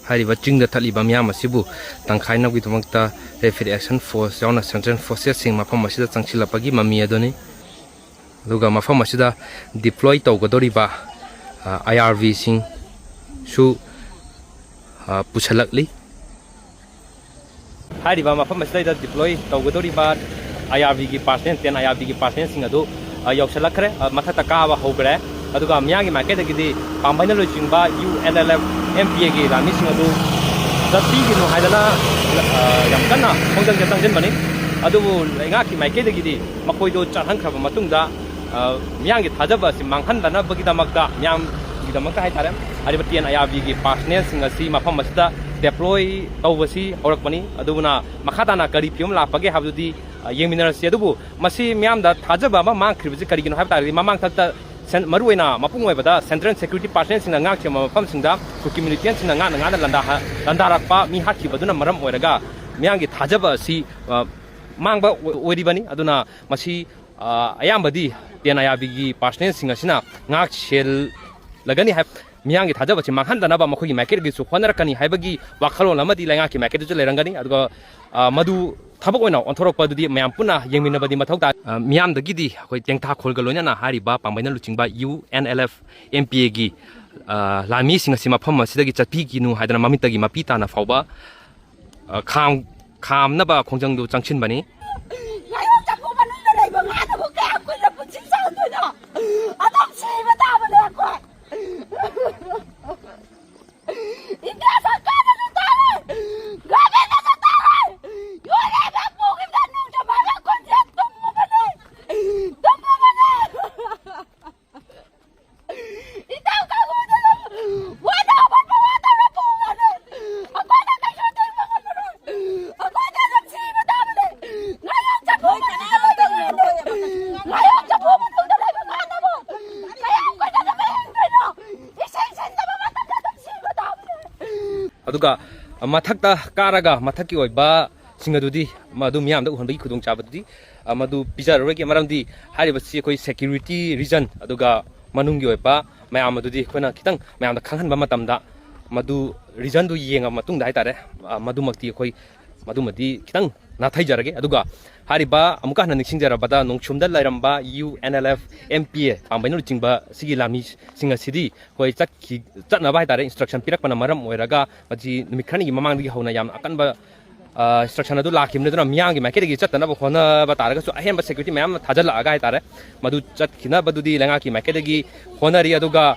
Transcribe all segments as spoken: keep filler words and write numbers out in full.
ꯍꯥꯏꯔꯤꯕ ꯆꯤꯡꯗ ꯊꯠꯂꯤꯕ ꯃꯤꯌꯥꯝ ꯑꯁꯤꯕꯨ ꯇꯪꯈꯥꯏꯅꯕꯒꯤꯗꯃꯛꯇ Rapid Action Force ꯌꯥꯎꯅ Central Forcesꯁꯤꯡ ꯃꯐꯝ ꯑꯁꯤꯗ ꯆꯪꯁꯤꯜꯂꯛꯄꯒꯤ ꯃꯃꯤ ꯑꯗꯨꯅꯤ꯫ ꯑꯗꯨꯒ ꯃꯐꯝ ꯑꯁꯤꯗ deploy ꯇꯧꯒꯗꯧꯔꯤꯕ, ꯑ, IRBꯁꯤꯡꯁꯨ, ꯑ, ꯄꯨꯁꯜꯂꯛꯂꯤ꯫ ꯍꯥꯏꯔꯤꯕ ꯃꯐꯝ ꯑꯁꯤꯗꯩꯗ deploy ꯇꯧꯒꯗꯧꯔꯤꯕ IRBꯒꯤ personnel, ten IRBꯒꯤ personnelꯁꯤꯡ ꯑꯗꯨ, ꯑ, ꯌꯧꯁꯤꯜꯂꯛꯈ꯭ꯔꯦ, ꯑ, ꯃꯊꯛꯇ ꯀꯥꯕ ꯍꯧꯈ꯭ꯔꯦ꯫ ꯑꯗꯨꯒ ꯃꯤꯌꯥꯡꯒꯤ ꯃꯥꯏꯀꯩꯗꯒꯤꯗꯤ ꯄꯥꯝꯕꯩꯅ ꯂꯨꯆꯤꯡꯕ UNLF MPAꯒꯤ ꯂꯥꯟꯃꯤꯁꯤꯡ ꯑꯗꯨ ꯆꯠꯄꯤꯒꯅꯨ ꯍꯥꯏꯗꯅ, ꯑ, ꯌꯥꯝ ꯀꯟꯅ ꯈꯣꯡꯖꯪꯁꯦ ꯆꯪꯁꯤꯟꯕꯅꯤ꯫ ꯑꯗꯨꯕꯨ ꯂꯩꯉꯥꯛꯀꯤ ꯃꯥꯏꯀꯩꯗꯒꯤꯗꯤ ꯃꯈꯣꯏꯗꯨ ꯆꯠꯍꯟꯈ꯭ꯔꯕ ꯃꯇꯨꯡꯗ, ꯑ, ꯃꯤꯌꯥꯝꯒꯤ ꯊꯥꯖꯕ ꯑꯁꯤ ꯃꯥꯡꯍꯟꯗꯅꯕꯒꯤꯗꯃꯛꯇ, ꯃꯤꯌꯥꯝꯒꯤꯗꯃꯛꯇ ꯍꯥꯏꯇꯥꯔꯦ, ꯍꯥꯏꯔꯤꯕ ten IRBꯒꯤ personnelꯁꯤꯡ ꯑꯁꯤ ꯃꯐꯝ ꯑꯁꯤꯗ deploy ꯇꯧꯕꯁꯤ ꯍꯧꯔꯛꯄꯅꯤ꯫ ꯑꯗꯨꯅ ꯃꯈꯥ ꯇꯥꯅ ꯀꯔꯤ ꯐꯤꯕꯝ ꯂꯥꯛꯄꯒꯦ ꯍꯥꯏꯕꯗꯨꯗꯤ, ꯑ, ꯌꯦꯡꯃꯤꯟꯅꯔꯁꯤ꯫ ꯑꯗꯨꯕꯨ ꯃꯁꯤ ꯃꯤꯌꯥꯝꯗ ꯊꯥꯖꯕ ꯑꯃ ꯃꯥꯡꯈ꯭ꯔꯤꯕꯁꯤ ꯀꯔꯤꯒꯤꯅꯣ ꯍꯥꯏꯕ ꯇꯥꯔꯒꯗꯤ, ꯃꯃꯥꯡꯊꯛꯇ ꯁꯦꯟ-, ꯃꯔꯨꯑꯣꯏꯅ ꯃꯄꯨꯡ ꯑꯣꯏꯕꯗ Central Security Personnelꯁꯤꯡꯅ ꯉꯥꯛꯁꯦꯟꯕ ꯃꯐꯝꯁꯤꯡꯗ ꯀꯨꯀꯤ militiaꯁꯤꯡꯅ ꯉꯥꯛꯅ ꯉꯥꯛꯅ ꯂꯥꯟꯗꯥ-, ꯂꯥꯟꯗꯥꯔꯛꯄ, ꯃꯤ ꯍꯥꯠꯈꯤꯕꯗꯨꯅ ꯃꯔꯝ ꯑꯣꯏꯔꯒ ꯃꯤꯌꯥꯝꯒꯤ ꯊꯥꯖꯕ ꯑꯁꯤ, ꯑ, ꯃꯥꯡꯕ ꯑꯣꯏ-, ꯑꯣꯏꯔꯤꯕꯅꯤ꯫ ꯑꯗꯨꯅ ꯃꯁꯤ, ꯑ, ꯑꯌꯥꯝꯕꯗꯤ ten IRBꯒꯤ personnelꯁꯤꯡ ꯑꯁꯤꯅ ꯉꯥꯛ ꯁꯦꯜꯂꯒꯅꯤ ꯍꯥꯏ-, ꯃꯤꯌꯥꯝꯒꯤ ꯊꯥꯖꯕꯁꯤ ꯃꯥꯡꯍꯟꯗꯅꯕ ꯃꯈꯣꯏꯒꯤ ꯃꯥꯏꯀꯩꯗꯒꯤꯁꯨ ꯍꯣꯠꯅꯔꯛꯀꯅꯤ ꯍꯥꯏꯕꯒꯤ ꯋꯥꯈꯜꯂꯣꯟ ꯑꯃꯗꯤ ꯂꯩꯉꯥꯛꯀꯤ ꯃꯥꯏꯀꯩꯗꯁꯨ ꯂꯩꯔꯝꯒꯅꯤ꯫ ꯑꯗꯨꯒ, ꯑ, ꯃꯗꯨ ꯊꯕꯛ ꯑꯣꯏꯅ ꯑꯣꯟꯊꯣꯔꯛꯄꯗꯨꯗꯤ ꯃꯌꯥꯝ ꯄꯨꯟꯅ ꯌꯦꯡꯃꯤꯟꯅꯕꯗꯤ ꯃꯊꯧ ꯇꯥꯏ꯫ ꯑ, ꯃꯤꯌꯥꯝꯗꯒꯤꯗꯤ ꯑꯩꯈꯣꯏ ꯇꯦꯡꯊꯥꯈꯣꯜꯒ ꯂꯣꯏꯅꯅ ꯍꯥꯏꯔꯤꯕ ꯄꯥꯝꯕꯩꯅ ꯂꯨꯆꯤꯡꯕ UNLF MPAꯒꯤ, ꯑ, ꯂꯥꯟꯃꯤꯁꯤꯡ ꯑꯁꯤ ꯃꯐꯝ ꯑꯁꯤꯗꯒꯤ ꯆꯠꯄꯤꯈꯤꯅꯨ ꯍꯥꯏꯗꯅ ꯃꯃꯤꯠꯇꯒꯤ ꯃꯄꯤ ꯇꯥꯅ ꯐꯥꯎꯕ, ꯑ, ꯈꯥꯝ-, ꯈꯥꯝꯅꯕ ꯈꯣꯡꯖꯪꯗꯨ ꯆꯪꯁꯤꯟꯕꯅꯤ꯫ ꯉꯥꯌꯣꯛ ꯆꯐꯨ ꯃꯅꯨꯡꯗ ꯂꯩꯕ ꯉꯥꯅꯕꯨ ꯀꯌꯥꯝ ꯀꯨꯏꯅ ꯄꯨꯟꯁꯤ ꯁꯥꯡꯗꯣꯏꯅꯣ? ꯑꯗꯨꯝ ꯁꯤꯕ ꯇꯥꯕꯅꯦ ꯑꯩꯈꯣꯏ꯫ ꯏꯟꯗꯤꯌꯥ ꯁꯔꯀꯥꯔꯅꯁꯨ ꯇꯥꯔꯦ, ꯒꯚꯔꯟꯃꯦꯟꯠꯅꯁꯨ ꯇꯥꯔꯦ, ꯌꯨ ꯑꯦꯟ ꯑꯦꯐ ꯑꯣꯒꯤ ꯅꯨꯡꯗ ꯃꯥꯏꯕ ꯈꯣꯟꯖꯦꯜ ꯇꯨꯝꯃꯕꯅꯦ, ꯇꯨꯝꯃꯕꯅꯦ꯫ ꯏꯇꯥꯎ ꯀꯥꯡꯕꯨꯗꯨꯅ ꯋꯥꯗ ꯑꯃꯠꯄ ꯋꯥꯗꯕ꯭ꯔꯥ ꯄꯨꯔꯅꯤ? ꯑꯩꯈꯣꯏꯅ ꯀꯩꯁꯨ ꯊꯤꯡꯕ ꯉꯝꯃꯔꯣꯏ꯫ ꯑꯩꯈꯣꯏꯗꯤ ꯑꯗꯨꯝ ꯁꯤꯕ ꯇꯥꯕꯅꯤ꯫ ꯉꯥꯌꯣꯛ ꯆꯐꯨ ꯃꯅꯨꯡꯗ ꯂꯩꯕ ꯉꯥꯅꯕꯨ, ꯉꯥꯌꯣꯛ ꯆꯐꯨ ꯃꯅꯨꯡꯗ ꯂꯩꯕ ꯉꯥꯅꯕꯨ ꯀꯌꯥꯝ ꯀꯨꯏꯅ ꯑꯗꯨꯝ ꯍꯤꯡꯗꯣꯏꯅꯣ? ꯏꯁꯤꯡ ꯁꯤꯟꯗꯕ ꯃꯇꯝꯗ ꯑꯗꯨꯝ ꯁꯤꯕ ꯇꯥꯕꯅꯤ꯫ ꯑꯗꯨꯒ ꯃꯊꯛꯇ ꯀꯥꯔꯒ ꯃꯊꯛꯀꯤ ꯑꯣꯏꯕ ꯁꯤꯡ ꯑꯗꯨꯗꯤ ꯃꯗꯨ ꯃꯤꯌꯥꯝꯗ ꯎꯍꯟꯕꯒꯤ ꯈꯨꯗꯣꯡꯆꯥꯕꯗꯨꯗꯤ, ꯑ, ꯃꯗꯨ ꯄꯤꯖꯔꯔꯣꯏꯒꯦ꯫ ꯃꯔꯝꯗꯤ ꯍꯥꯏꯔꯤꯕꯁꯤ ꯑꯩꯈꯣꯏ security reason, ꯑꯗꯨꯒ ꯃꯅꯨꯡꯒꯤ ꯑꯣꯏꯕ ꯃꯌꯥꯝ ꯑꯗꯨꯗꯤ ꯑꯩꯈꯣꯏꯅ ꯈꯤꯇꯪ ꯃꯌꯥꯝꯗ ꯈꯪꯍꯟꯕ ꯃꯇꯝꯗ ꯃꯗꯨ ꯔꯤꯖꯟꯗꯨ ꯌꯦꯡꯉ ꯃꯇꯨꯡꯗ ꯍꯥꯏꯇꯥꯔꯦ, ꯑ, ꯃꯗꯨꯃꯛꯇꯤ ꯑꯩꯈꯣꯏ ꯃꯗꯨꯃꯗꯤ ꯈꯤꯇꯪ ꯅꯥꯊꯩꯖꯔꯒꯦ꯫ ꯑꯗꯨꯒ ꯍꯥꯏꯔꯤꯕ, ꯑꯃꯨꯛꯀ ꯍꯟꯅ ꯅꯤꯡꯁꯤꯡꯖꯔꯕꯗ, ꯅꯣꯡꯁꯨꯝꯗ ꯂꯩꯔꯝꯕ U N L F, M P A, ꯄꯥꯝꯕꯩꯅ ꯂꯨꯆꯤꯡꯕ ꯁꯤꯒꯤ ꯂꯥꯟꯃꯤꯁꯤꯡ ꯑꯁꯤꯗꯤ ꯑꯩꯈꯣꯏ ꯆꯠꯈꯤ-, ꯆꯠꯅꯕ ꯍꯥꯏꯇꯥꯔꯦ, ꯏꯟꯁꯇ꯭ꯔꯛꯁꯟ ꯄꯤꯔꯛꯄꯅ ꯃꯔꯝ ꯑꯣꯏꯔꯒ ꯃꯁꯤ ꯅꯨꯃꯤꯠ ꯈꯔꯅꯤꯒꯤ ꯃꯃꯥꯡꯗꯒꯤ ꯍꯧꯅ ꯌꯥꯝꯅ ꯑꯀꯟꯕ, ꯑ, ꯏꯟꯁꯇ꯭ꯔꯛꯁꯟ ꯑꯗꯨ ꯂꯥꯛꯈꯤꯕꯅꯤ꯫ ꯑꯗꯨꯅ ꯃꯤꯌꯥꯝꯒꯤ ꯃꯥꯏꯀꯩꯗꯒꯤ ꯆꯠꯇꯅꯕ ꯍꯣꯠꯅꯕ ꯇꯥꯔꯒꯁꯨ ꯑꯍꯦꯟꯕ ꯁꯦꯀ꯭ꯌꯨꯔꯤꯇꯤ ꯃꯌꯥꯝ ꯑꯃ ꯊꯥꯖꯤꯜꯂꯛꯑꯒ ꯍꯥꯏꯇꯥꯔꯦ, ꯃꯗꯨ ꯆꯠꯈꯤꯅꯕꯗꯨꯗꯤ ꯂꯩꯉꯥꯛꯀꯤ ꯃꯥꯏꯀꯩꯗꯒꯤ ꯍꯣꯠꯅꯔꯤ꯫ ꯑꯗꯨꯒ,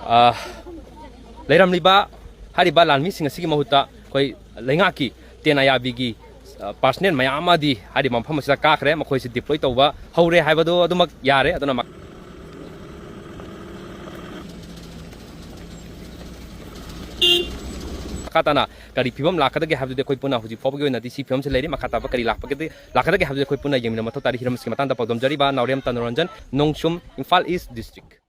ꯑ, ꯂꯩꯔꯝꯂꯤꯕ ꯍꯥꯏꯔꯤꯕ ꯂꯥꯟꯃꯤꯁꯤꯡ ꯑꯁꯤꯒꯤ ꯃꯍꯨꯠꯇ ꯑꯩꯈꯣꯏ ꯂꯩꯉꯥꯛꯀꯤ ꯇꯦꯟ ꯑꯥꯏ ꯑꯥꯔ ꯕꯤꯒꯤ, ꯑ, ꯄꯥꯔꯁꯅꯦꯜ ꯃꯌꯥꯝ ꯑꯃꯗꯤ ꯍꯥꯏꯔꯤꯕ ꯃꯐꯝ ꯑꯁꯤꯗ ꯀꯥꯈ꯭ꯔꯦ꯫ ꯃꯈꯣꯏꯁꯤ ꯗꯤꯄ꯭ꯂꯣꯏ ꯇꯧꯕ ꯍꯧꯔꯦ ꯍꯥꯏꯕꯗꯨ ꯑꯗꯨꯃꯛ ꯌꯥꯔꯦ꯫ ꯑꯗꯨꯅ ꯃꯛ-, ꯃꯈꯥ ꯇꯥꯅ ꯀꯔꯤ ꯐꯤꯕꯝ ꯂꯥꯛꯀꯗꯒꯦ ꯍꯥꯏꯕꯗꯨꯗꯤ ꯑꯩꯈꯣꯏ ꯄꯨꯟꯅ ꯍꯧꯖꯤꯛ ꯐꯥꯎꯕꯒꯤ ꯑꯣꯏꯅꯗꯤ ꯁꯤ ꯐꯤꯕꯝꯁꯤ ꯂꯩꯔꯤ꯫ ꯃꯈꯥ ꯇꯥꯕ ꯀꯔꯤ ꯂꯥꯛꯄꯒꯗꯤ, ꯂꯥꯛꯀꯗꯒꯦ ꯍꯥꯏꯕꯗꯨꯗꯤ ꯑꯩꯈꯣꯏ ꯄꯨꯟꯅ ꯌꯦꯡꯃꯤꯟꯅꯕ ꯃꯊꯧ ꯇꯥꯔꯤ꯫ ꯍꯤꯔꯝ ꯑꯁꯤꯒꯤ ꯃꯇꯥꯡꯗ ꯄꯥꯎꯗꯝꯖꯔꯤꯕ ꯅꯥꯎꯔꯦꯝ ꯇꯅꯨꯔꯟꯖꯟ, ꯅꯣꯡꯁꯨꯝ, ꯏꯝꯐꯥꯜ ꯏꯁ ꯗꯤꯁꯇ꯭ꯔꯤꯛ꯫